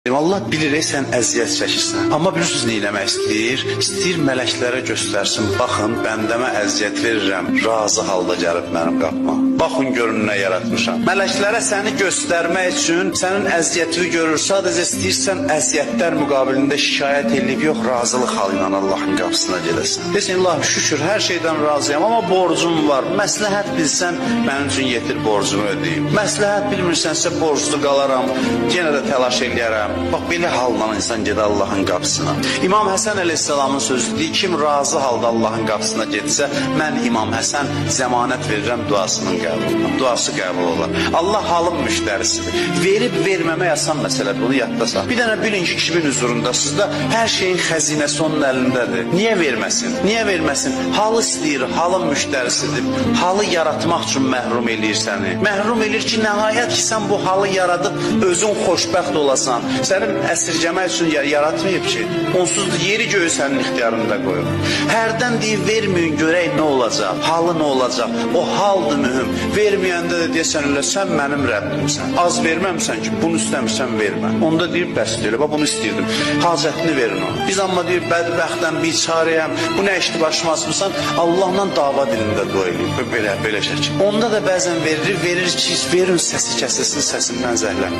Allah bilir, sən əziyyət çəkirsən. Amma bilirsiniz nə eləmək istəyir? İstəyir mələklərə göstərsin. Baxın, bəndəmə əziyyət verirəm. Razı halda gəlib mənim qapıma. Baxın görün nə yaratmışam. Mələklərə səni göstərmək üçün sənin əziyyətini görür. Sadəcə istəyirsən əziyyətlər müqabilində şikayət eləyib yox, razılıq halı ilə Allahın qapısına gedəsən. Desin Allahım şükür hər şeydən razıyam, amma borcum var. Məsləhət bilsən mənim üçün yetir borcumu ödəyim. Məsləhət bilmirsənsə borclu qalaram, yenə də təlaş eləyərəm. Bax belə halla insan gedir Allahın qapısına. İmam Həsən əleyhissalamın sözü deyir, kim razı halda Allahın qapısına getsə, mən İmam Həsən zəmanət verirəm duasının qəbuluna. Duası qəbul olar. Allah halın müştərisidir. Verib verməmək asan məsələdir, bunu yadda saxla. Bir dənə bilin ki, kimin hüzurundasınız da hər şeyin xəzinəsi onun əlindədir. Niyə verməsin? Niyə verməsin? Halı istəyir, halın müştərisidir. Halı yaratmaq üçün məhrum eləyir səni. Məhrum eləyir ki, nəhayət ki, sən bu halı yaradıb özün xoşbəxt olasan. Səni əsirgəmək üçün yaratmayıb ki. Onsuz da yeri göyü sənin ixtiyarında qoyub. Hərdən deyir verməyin görək nə olacaq, halı nə olacaq. O haldır mühüm. Verməyəndə də deyəsən elə sən mənim Rəbbimsən. Az verməmsən ki, bunu istəmirsən vermə. Onda deyir bəs deyir, bax bunu istəyirdim. Hacətini verin ona. Biz amma deyir bədbəxtəm, biçarəyəm. Bu nə işdir başıma açmısan? Allahla dava dilində dua eləyir. Belə belə şəkil. Onda da bəzən verir, verir ki, verin səsi kəsilsin, səsindən zəhləm.